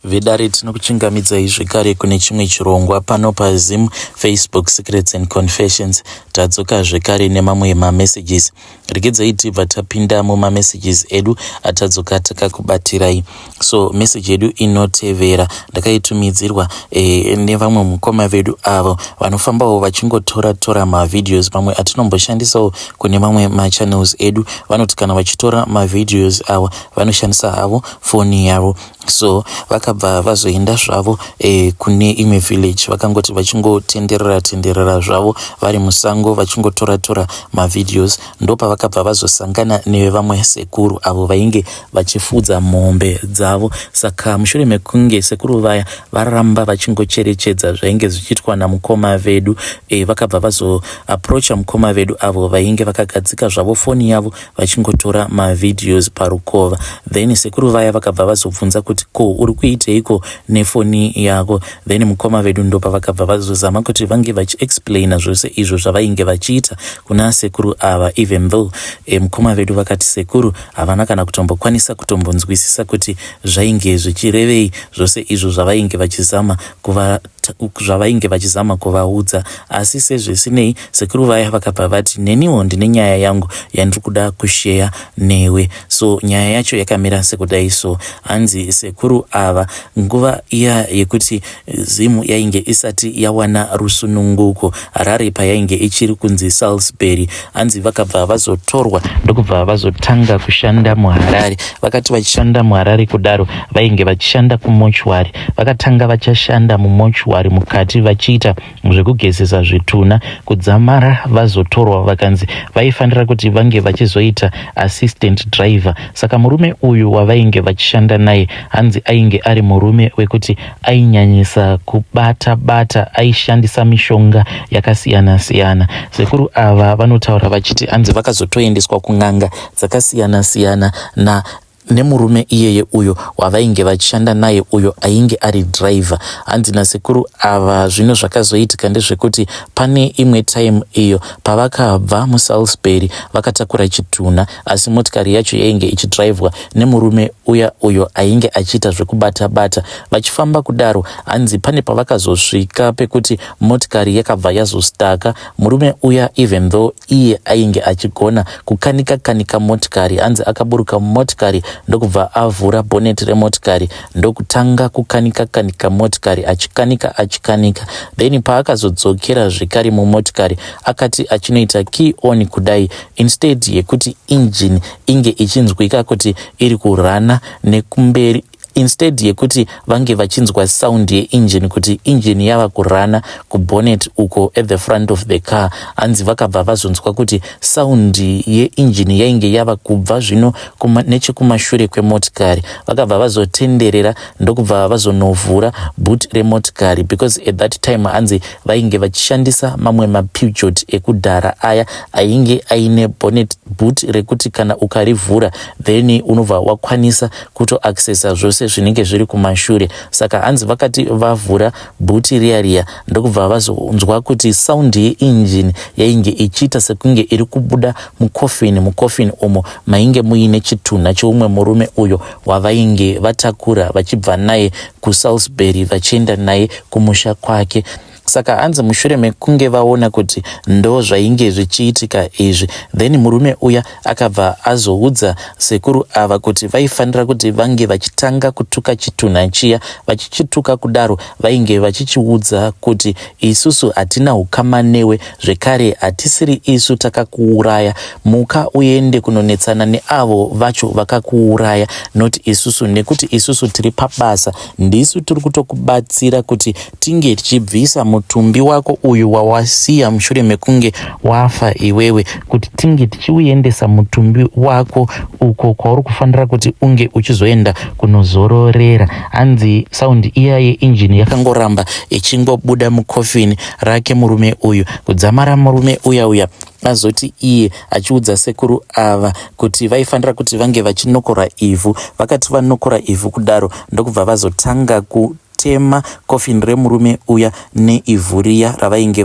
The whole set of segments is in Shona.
Vedare tinokuchingamidzai zvekare kune chimwe chirongwa pano paZim Facebook Secrets and Confessions. Tadzoka zvekare nemamwe mamessages. Regedzai tibva tapinda mumamessages edu atadzoka takakubatirai. So message yedu inotevera ndakaitumidzirwa e, nevamwe mukoma vedu avo vanofambawo vachingotora tora mavideos mamwe atinomboshandisawo kune mamwe machannels edu. Vanoti kana vachitora mavideos awa vanoshandisa havo foni yavo so vakabva vazoenda zvavo e, kune imwe village vakangoti vachingotenderera tenderera zvavo vari musango vachingotora tora mavideos ndopavakabva vazosangana nevamwe sekuru avo vainge vachifudza mombe dzavo saka mushure mekunge sekuru vaya varamba vachingocherechedza zvainge zvichiitwa namukoma vedu e, vakabva vazoaproacha mukoma vedu avo vainge vakagadzika zvavo foni yavo vachingotora mavideos parukova then sekuru vaya vakabva vazobvunza kuti ko uri kuiteiko nefoni yako then mukoma vedu ndopavakabva vazozama kuti vange vachiexplaina zvose izvo zvavainge vachiita kuna sekuru ava even though e, mukoma vedu vakati sekuru havana kana kutombokwanisa kutombonzwisisa kuti zvainge zvichirevei zvose izvo zvavainge vachizama kuva zvavainge vachizama kuvaudza asi sezvisinei sekuru vaya vakabva vati neniwo ndine nyaya yangu yandiri kuda kusheya newe so nyaya yacho yakamira sekudai so hanzi sekuru ava nguva iya yekuti zimu yainge isati yawana rusununguko harare payainge ichiri kunzi salisbury hanzi vakabva vazotorwa ndokubva vazotanga kushanda muharare vakati vachishanda muharare kudaro vainge vachishanda kumochwari vakatanga vachashanda mumochwari mukati vachiita zvekugezesa zvitunha kudzamara vazotorwa vakanzi vaifanira kuti vange vachizoita assistant driver saka murume uyu wavainge vachishanda naye hanzi ainge ari murume wekuti ainyanyisa kubata bata aishandisa mishonga yakasiyana siyana sekuru ava vanotaura vachiti hanzi vakazotoendeswa kun'anga dzakasiyana siyana na nemurume iyeye uyo wavainge vachishanda naye uyo ainge ari driver hanzi nasekuru ava zvino zvakazoitika ndezvekuti pane imwe time iyo pavakabva musalisbury vakatakura chitunha asi motikari yacho yainge ichidhiraivhwa nemurume uya uyo ainge achiita zvekubata bata vachifamba kudaro hanzi pane pavakazosvika pekuti motikari yakabva yazostaka murume uya even though iye ainge achigona kukanika kanika motikari hanzi akaburuka mumotikari ndokubva avhura bhoneti remotikari ndokutanga kukanika kanika motikari achikanika achikanika then paakazodzokera zvekare mumotikari akati achinoita key on kudai instead yekuti engine inge ichinzwika kuti iri kurana nekumberi instead yekuti vange vachinzwa sound yeengine kuti engine yava kurana kubonnet uko at the front of the car hanzi vakabva vazonzwa kuti sound yeengine yainge yava kubva zvino nechekumashure kwemotikari vakabva vazotenderera ndokubva vazonovhura boot remotikari because at that time hanzi vainge vachishandisa mamwe maPeugeot ekudhara aya ainge aine bonnet boot rekuti kana ukarivhura then unobva wakwanisa kutoaccessa zvose zvinenge zviri kumashure saka hanzi vakati vavhura boot riya riya ndokubva vazonzwa kuti sound yeengine yainge ichiita sekunge iri kubuda mucoffin mucoffin umo mainge muine chitunha cheumwe murume uyo wavainge vatakura vachibva naye kusalisbury vachienda naye kumusha kwake saka hanzi mushure mekunge vaona kuti ndo zvainge zvichiitika izvi then murume uya akabva azoudza sekuru ava kuti vaifanira kuti vange vachitanga kutuka chitunha chiya vachichituka kudaro vainge vachichiudza kuti isusu hatina ukama newe zvekare hatisiri isu takakuuraya muka uende kunonetsana neavo vacho vakakuuraya not isusu nekuti isusu tiri pabasa ndisu tiri kutokubatsira kuti tinge tichibvisa mutumbi wako uyu wawasiya mushure mekunge wafa iwewe kuti tinge tichiuendesa mutumbi wako uko kwauri kufanira kuti unge uchizoenda kunozororera hanzi sound iya yeinjini yakangoramba ichingobuda mukofini rake murume uyu kudzamara murume uya uya azoti iye achiudza sekuru ava kuti vaifanira kuti vange vachinokora ivhu vakati vanokora ivhu kudaro ndokubva vazotanga ku vachitema coffin remurume uya neivhu riya ravainge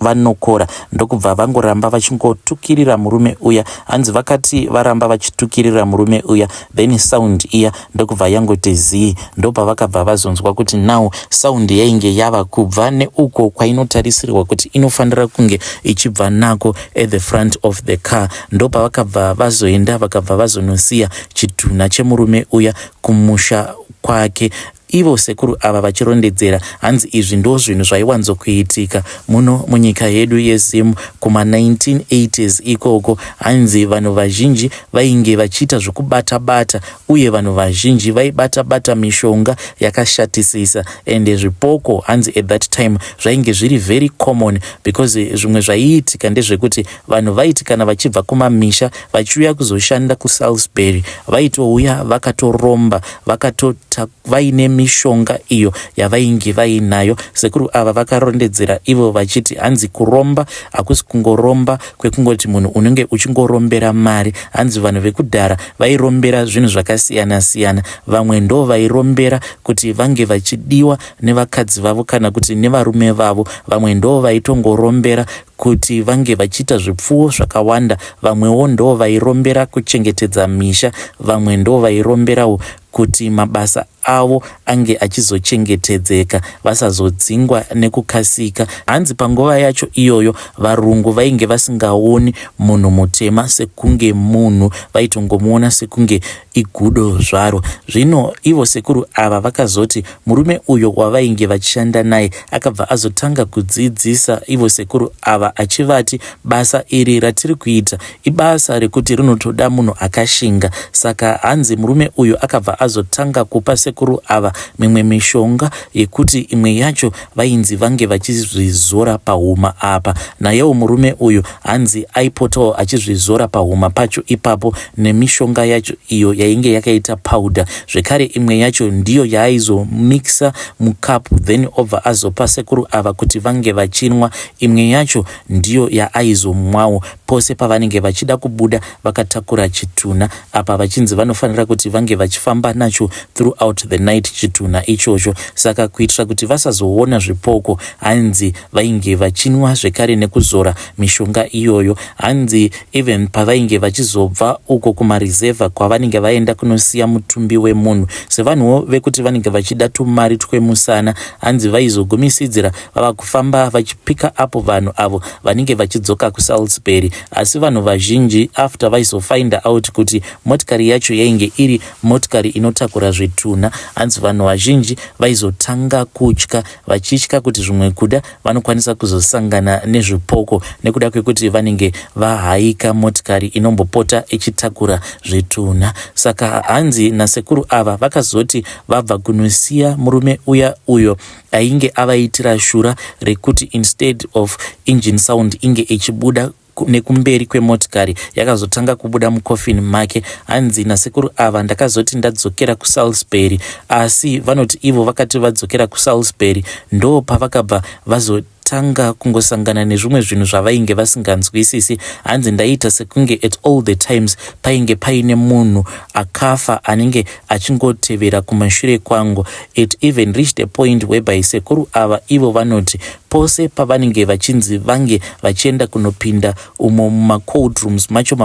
vanokora, ndokubva vangoramba vachingotukirira murume uya. Hanzi vakati varamba vachitukirira murume uya, then sound iya ndokubva yangoti zii. Ndopavakabva vazonzwa kuti now sound yainge yava kubva neuko kwainotarisirwa kuti inofanira kunge ichibva nako, at the front of the car. Ndopavakabva vazoenda, vakabva vazonosiya chitunha chemurume uya kumusha kwake. Ivo sekuru ava vachirondedzera, hanzi izvi ndo zvinhu zvaiwanzokuitika muno munyika yedu yeZimu kuma1980s ikoko. Hanzi vanhu vazhinji vainge vachiita zvokubata-bata, uye vanhu vazhinji vaibata-bata mishonga yakashatisisa, ende zvipoko, hanzi at that time zvainge zviri very common, because zvimwe zvaiitika ndezvekuti vanhu vaiti kana vachibva kumamisha vachiuya kuzoshanda kuSalisbury, vaitouya vakatoromba, vakatota vaine mishonga iyo yavainge vainayo. Sekuru ava vakarondedzera ivo vachiti hanzi kuromba hakusi kungoromba kwekungoti munhu unenge uchingorombera mari. Hanzi vanhu vekudhara vairombera zvinhu zvakasiyana-siyana. Vamwe ndo vairombera kuti vange vachidiwa nevakadzi vavo kana kuti nevarume vavo. Vamwe ndo vaitongorombera kuti vange vachiita zvipfuwo zvakawanda. Vamwewo ndo vairombera kuchengetedza misha. Vamwe ndo vairomberawo kuti mabasa avo ange achizochengetedzeka, vasazodzingwa nekukasika. Hanzi panguva yacho iyoyo varungu vainge vasingaoni munhu mutema sekunge munhu, vaitongomuona sekunge igudo zvaro. Zvino ivo sekuru ava vakazoti murume uyo wavainge vachishanda naye akabva azotanga kudzidzisa ivo sekuru ava, achivati basa iri ratiri kuita ibasa rekuti rinotoda munhu akashinga. Saka hanzi murume uyu akabva azotanga kupa sekuru ava mimwe mishonga yekuti imwe yacho vainzi vange vachizvizora pahuma apa. Nayewo murume uyu hanzi aipotawo achizvizora pahuma pacho ipapo nemishonga yacho iyo yainge yakaita powder. Zvekare imwe yacho ndiyo yaaizomixa mukapu, then obva azopa sekuru ava kuti vange vachinwa. Imwe yacho ndiyo yaaizomwawo pose pavanenge vachida kubuda vakatakura chitunha apa, vachinzi vanofanira kuti vange vachifamba nacho throughout the night chitunha ichocho. Saka kuitira kuti vasazoona zvipoko, hanzi vainge vachinwa zvekare nekuzora mishonga iyoyo. Hanzi even pavainge vachizobva uko kumareserva kwavanenge vaenda kunosiya mutumbi wemunhu, sevanhuwo vekuti vanenge vachida tumari twemusana, hanzi vaizogumisidzira vava kufamba vachipika up vanhu avo vanenge vachidzoka kuSalisbury. Asi vanhu vazhinji after vaizofinda out kuti motikari yacho yainge iri motikari inotakura zvitunha, hanzi vanhu vazhinji vaizotanga kutya, vachitya kuti zvimwe kuda vanokwanisa kuzosangana nezvipoko nekuda kwekuti vanenge vahaika motikari inombopota ichitakura zvitunha. Saka hanzi nasekuru ava vakazoti vabva kunosiya murume uya uyo ainge avaitira shura rekuti instead of engine sound inge ichibuda nekumberi kwemotikari, yakazotanga kubuda mucoffin make, hanzi nasekuru ava, "Ndakazoti ndadzokera kuSalisbury." Asi vanoti ivo vakati vadzokera kuSalisbury, ndo pavakabva vazotanga kungosangana nezvimwe zvinhu zvavainge vasinganzwisisi. Hanzi ndaiita sekunge at all the times painge paine munhu akafa anenge achingotevera kumashure kwangu. It even reached a point whereby sekuru ava ivo vanoti pose pavanenge vachinzi vange vachienda kunopinda umo mumacold rooms macho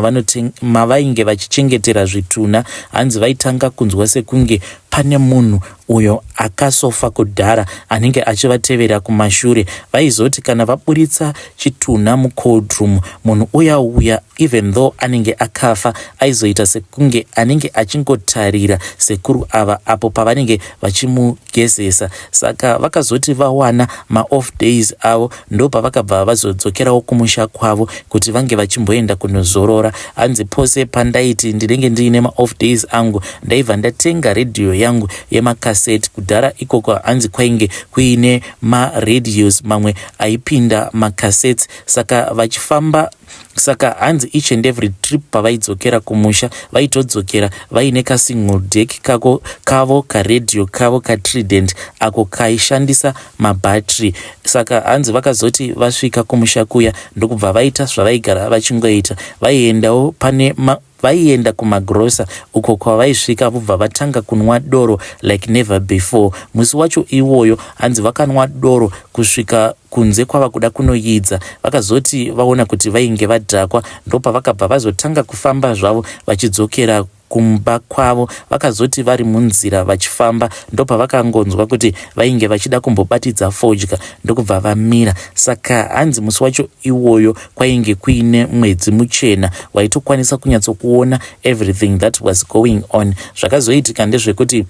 mavainge vachichengetera zvitunha, hanzi vaitanga kunzwa sekunge pane munhu uyo akasofa kudhara anenge achivatevera kumashure. Vaizoti kana vaburitsa chitunha mucold room, munhu uya uya, even though anenge akafa, aizoita sekunge anenge achingotarira sekuru ava apo pavanenge vachimugezesa. Saka vakazoti vawana maoff days avo, ndo pavakabva vazodzokerawo kumusha kwavo kuti vange vachimboenda kunozorora. Hanzi pose pandaiti ndinenge ndiine maoff days angu, ndaibva ndatenga redhiyo yangu yemakaseti. Kudhara ikoko hanzi kwainge kuine maradios mamwe aipinda makasets. Saka vachifamba, saka hanzi each and every trip pavaidzokera kumusha, vaitodzokera vaine kasingle deck kako kavo, karedhiyo kavo kaTrident ako kaishandisa mabhatiri. Saka hanzi vakazoti vasvika kumusha kuya, ndokubva vaita zvavaigara vachingoita, vaiendawo pane ma Vaienda kumagrosa uko kwavaisvika vobva vatanga kunwa doro like never before. Musi wacho iwoyo hanzi vakanwa doro kusvika kunze kwava kuda kunoyidza. Vakazoti vaona kuti vainge vadhakwa ndopavakabva vazotanga kufamba zvavo vachidzokera kumba kwavo. Vakazoti vari munzira vachifamba ndopavakangonzwa kuti vainge vachida kumbobatidza fodya ndokubva vamira. Saka hanzi musi wacho iwoyo kwainge kuine mwedzi muchena waitokwanisa kunyatsokuona everything that was going on. Zvakazoitika ndezvekuti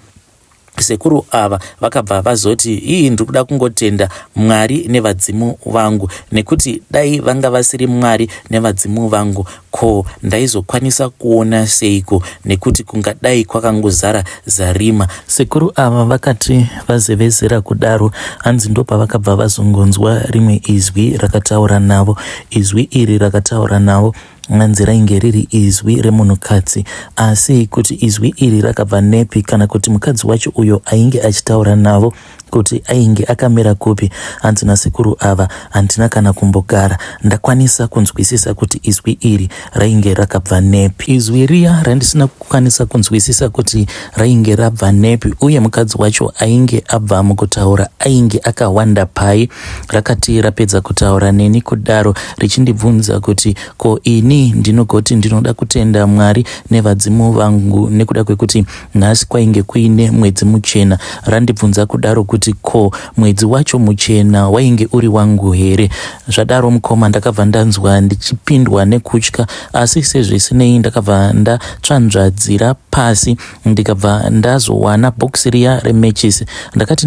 sekuru ava vakabva vazoti ii ndiri kuda kungotenda Mwari nevadzimu vangu nekuti dai vanga vasiri Mwari nevadzimu vangu ko ndaizokwanisa kuona seiko nekuti kungadai kwakangozara zarima. Sekuru ava vakati vazevezera kudaro hanzi ndopavakabva vazongonzwa rimwe izwi rakataura navo. Izwi iri rakataura navo hanzi rainge riri izwi remunhukadzi asi kuti izwi iri rakabva nepi kana kuti mukadzi wacho uyo ainge achitaura navo kuti ainge akamira kupi hanzi nasekuru ava handina kana kumbogara ndakwanisa kunzwisisa kuti izwi iri rainge rakabva nepi. Izwi riya randisina kukwanisa kunzwisisa kuti rainge rabva nepi uye mukadzi wacho ainge abva mukutaura ainge akahwanda pai. Rakati rapedza kutaura neni kudaro richindibvunza kuti ko ini ndinogoti ndinoda kutenda Mwari nevadzimu vangu nekuda kwekuti Nhasi kwainge kuine mwedzi muchena. Randibvunza kudaro kuti ko mwedzi wacho muchena wainge uri wangu here? Zvadaro mukoma ndakabva ndanzwa ndichipindwa nekutya asi sezvisinei ndakabva ndatsvanzvadzira pasi ndikabva ndazowana box riya remechisi. Ndakati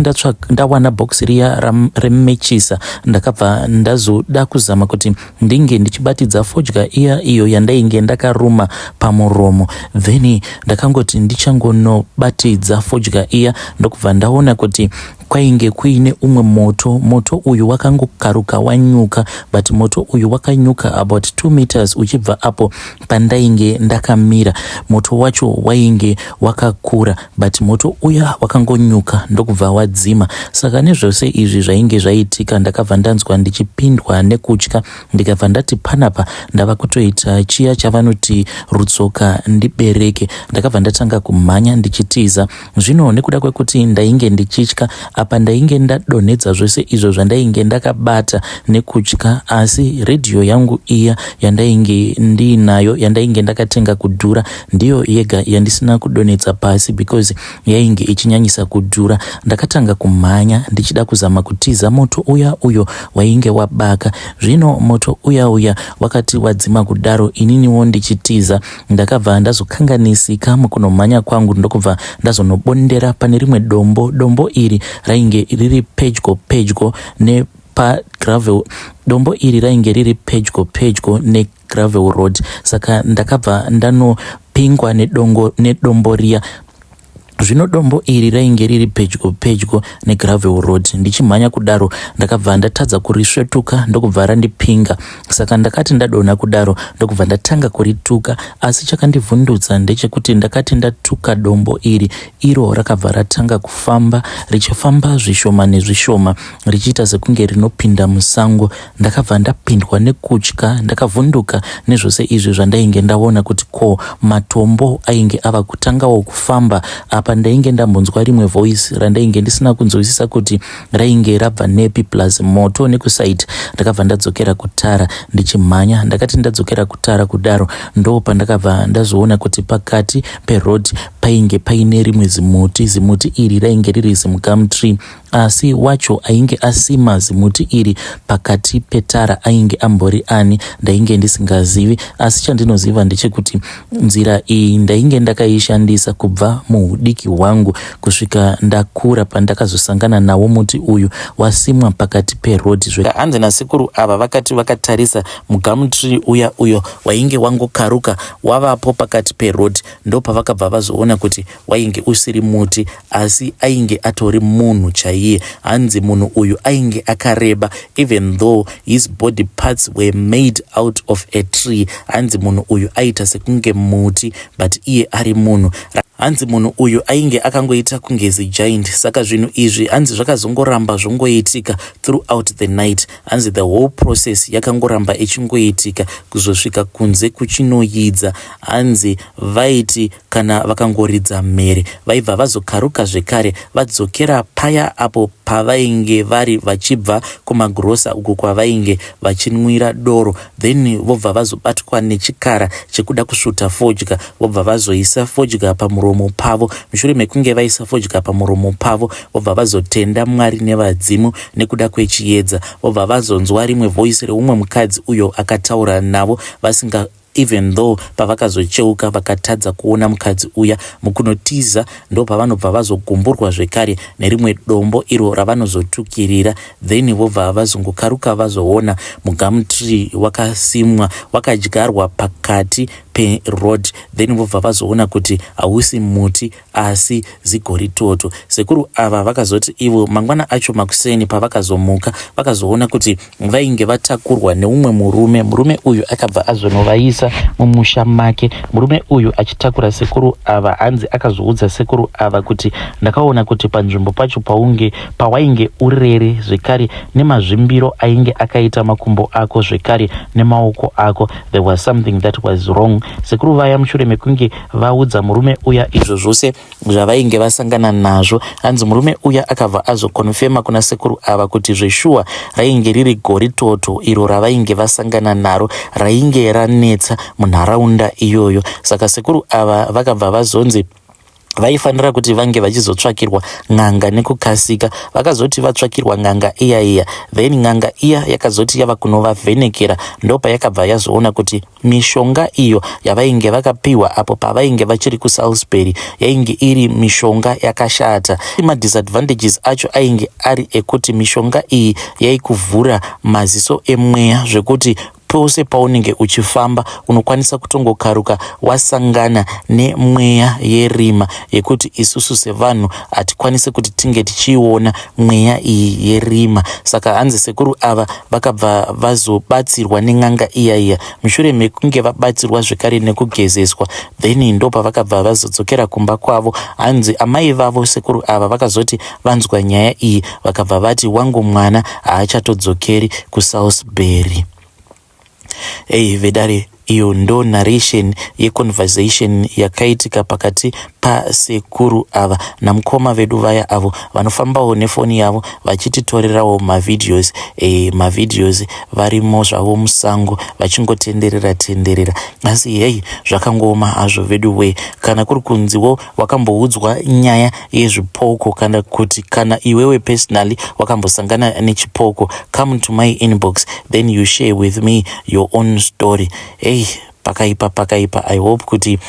ndawana box riya remechisa ndakabva ndazoda kuzama kuti ndinge ndichibatidza fodya iya iyo yandainge ndakaruma pamuromo then ndakangoti ndichangonobatidza fodya iya ndokubva ndaona kuti kwainge kuine umwe moto moto uyu wakangokaruka wanyuka but moto uyu wakanyuka about 2 meters uchibva apo pandainge ndakamira moto wacho wainge wakakura but moto uya wakangonyuka ndokubva wadzima saka nezvose izvi zvainge zvaitika ndakabva ndanzwa ndichipindwa nekutya ndikabva ndati panapa ndava kutoita chiya chavanoti rutsoka ndibereke ndakabva ndatanga kumhanya ndichitiza zvino nekuda kwekuti ndainge ndichitya apa ndainge ndadonhedza zvose izvo zvandainge ndakabata nekutya asi redhiyo yangu iya yandainge ndiinayo yandainge ndakatenga kudhura ndiyo yega yandisina kudonhedza pasi because yainge ichinyanyisa kudhura. Ndakatanga kumhanya ndichida kuzama kutiza moto uya uyo wainge wabaka. Zvino moto uya uya wakati wadzima kudaro ininiwo ndichitiza ndakabva ndazokanganisika mukunomhanya kwangu ndokubva ndazonobondera pane rimwe dombo. Dombo iri rainge riri pedyo pedyo nepagravel. Dombo iri rainge riri pedyo pedyo ne gravel road saka ndakabva ndanopingwa nedongo nedombo riya zvino dombo iri rainge riri pedyo pedyo negravel road ndichimhanya kudaro ndakabva ndatadza kurisvetuka ndokubva randipinga saka ndakati ndadonha kudaro ndokubva ndatanga kurituka asi chakandivhundutsa ndechekuti ndakati ndatuka dombo iri iro rakabva ratanga kufamba richifamba zvishoma nezvishoma richiita sekunge rinopinda musango Ndakabva ndapindwa nekutya ndakavhunduka nezvose izvi zvandainge ndaona kuti ko matombo ainge ava kutangawo kufamba apa ndainge ndambonzwa rimwe voice randainge ndisina kunzwisisa kuti rainge rabva nepi plus moto nekusaiti ndakabva ndadzokera kutara ndichimhanya ndakati ndadzokera kutara kudaro ndo pandakabva ndazoona kuti pakati peroad painge paine rimwe zimuti zimuti iri rainge riri zimugum tree Asi wacho ainge asima zimuti iri pakati petara ainge ambori ani ndainge ndisingazivi asi chandinoziva ndechekuti nzira iyi ndainge ndakaishandisa kubva muhudiki hwangu kusvika ndakura pandakazosangana nawo muti uyu wasimwa pakati peroad zve Hanzi nasekuru ava vakati vakatarisa mugumtree uya uyo wainge wangokaruka wavapo pakati peroad ndopavakabva vazoona kuti wainge usiri muti asi ainge atori munhu chaiye. Hanzi munhu uyu ainge akareba even though his body parts were made out of a tree. Hanzi munhu uyu aita sekunge muti but iye ari munhu. Hanzi munhu uyu ainge akangoita kunge zigiant. Saka zvinhu izvi hanzi zvakazongoramba zvongoitika throughout the night. Hanzi the whole process yakangoramba ichingoitika kuzosvika kunze kuchinoyidza. Hanzi vaiti kana vakangoridza mhere vaibva vazokaruka zvekare vadzokera paya apo pavainge vari vachibva kumagirosa uko kwavainge vachinwira doro, then vobva vazobatwa nechikara chekuda kusvuta fodya, vobva vazoisa fodya pamuromo pavo. Mushure mekunge vaisa fodya pamuromo pavo, vobva vazotenda Mwari nevadzimu nekuda kwechiedza, vobva vazonzwa rimwe voice reumwe mukadzi uyo akataura navo vasinga, even though pavakazocheuka vakatadza kuona mukadzi uya. Mukunotiza ndopavanobva vazogumburwa zvekare nerimwe dombo iro ravanozotukirira, then vobva vazongokaruka vazoona mugumtree wakasimwa, wakadyarwa pakati peroad, then vobva vazoona kuti hausi muti asi zigoritoto. Sekuru ava vakazoti ivo mangwana acho makuseni pavakazomuka, vakazoona kuti vainge vatakurwa neumwe murume. Murume uyu akabva azonovaisa mumusha make. Murume uyu achitakura sekuru ava, hanzi akazoudza sekuru ava kuti, "Ndakaona kuti panzvimbo pacho paunge pawainge urere zvekare nemazvimbiro ainge akaita makumbo ako zvekare nemaoko ako, there was something that was wrong." Sekuru vaya, mushure mekunge vaudza murume uya izvo zvose zvavainge vasangana nazvo, hanzi murume uya akabva azoconfirma kuna sekuru ava kuti zveshuwa rainge riri goritoto iro ravainge vasangana naro, rainge ranetsa munharaunda iyoyo. Saka sekuru ava vakabva vazonzi vaifanira kuti vange vachizotsvakirwa n'anga nekukasika. Vakazoti vatsvakirwa n'anga iya iya, then n'anga iya yakazoti yava kunovavhenekera, ndopayakabva yazoona kuti mishonga iyo yavainge vakapiwa apo pavainge vachiri kuSalisbury yainge iri mishonga yakashata. Madisadvantages acho ainge ari ekuti mishonga iyi yaikuvhura maziso emweya, zvekuti pose paunenge uchifamba unokwanisa kutongokaruka wasangana nemweya yerima yekuti isusu sevanhu hatikwanisi kuti tinge tichiiona mweya iyi yerima. Saka hanzi sekuru ava vakabva vazobatsirwa nen'anga iya iya. Mushure mekunge vabatsirwa zvekare nekugezeswa, then ndopavakabva vazodzokera kumba kwavo. Hanzi amai vavo sekuru ava vakazoti vanzwa nyaya iyi, vakabva vati, "Wangu mwana haachatodzokeri kuSalisbury." Ei vedare, iyo ndo narration yeconversation yakaitika pakati pasekuru ava namukoma vedu vaya avo vanofambawo nefoni yavo vachititorerawo mavideos. Mavideos varimo zvavo musango vachingotenderera tenderera, asi hei, zvakangooma hazvo vedu we. Kana kuri kunziwo wakamboudzwa nyaya yezvipoko, kana kuti kana iwewe personally wakambosangana nechipoko, come to my inbox, then you share with me your own story. Hey, pakaipa, pakaipa. I hope kuti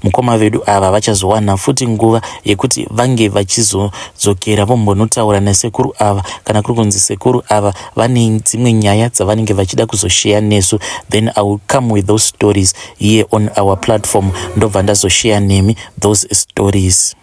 mukoma vedu ava vachazowana futi nguva yekuti vange vachizodzokera vombonotaura nasekuru ava. Kana kuri kunzi sekuru ava vane dzimwe nyaya dzavanenge vachida kuzosheya nesu, then I will come with those stories here on our platform, ndobva ndazosheya nemi those stories.